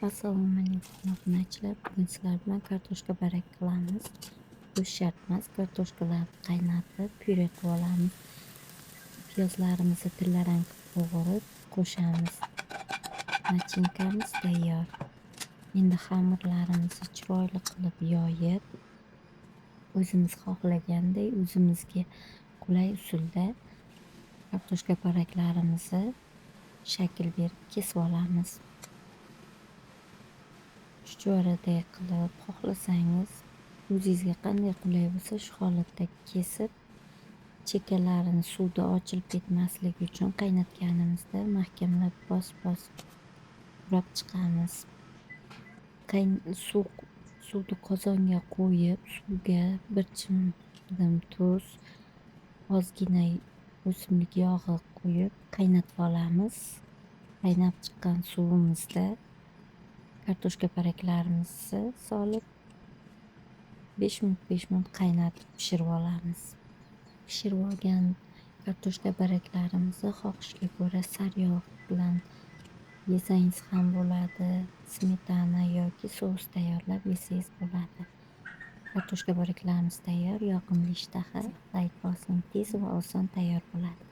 Assalomu alaykum, obunachilar. Bugun sizlar bilan kartoshka barak qilamiz. Go'sht shart emas, kartoshkalarni qaynatib, pyure qilib olamiz. Piyozlarimizni tillarang qilib to'g'rab qo'shamiz. Начинка miz tayyor. Endi xamirlarimizni chiroyli qilib yoyib, o'zimiz xohlaganday, o'zimizga qulay usulda kartoshka baraklarimizni shakl berib kesib olamiz. Chuchvaraday qilib, xohlasangiz, o'zingizga qanday qulay bo'lsa, shu holatda kesib, chekkalarini suvda ochilib ketmasligi uchun qaynatganimizda mahkamlab bosib-bosib burab chiqamiz. Suvni qozonga qo'yib, suvga bir chimdim tuz, ozgina o'simlik yog'i quyib qaynatib olamiz. Qaynab chiqqan suvimizda kartoshka baraklarimizni solib, 5 minut, 5 minut qaynatib pishirib olamiz. Pishirib olgan kartoshka baraklarimizni xohishga ko'ra sariyog' bilan yesangiz ham bo'ladi, smetana yoki sous tayyorlab yesangiz bo'ladi. Kartoshka baraklarimiz tayyor, yoqimli ishtaha, layk bosing, tez va oson tayyor bo'ladi.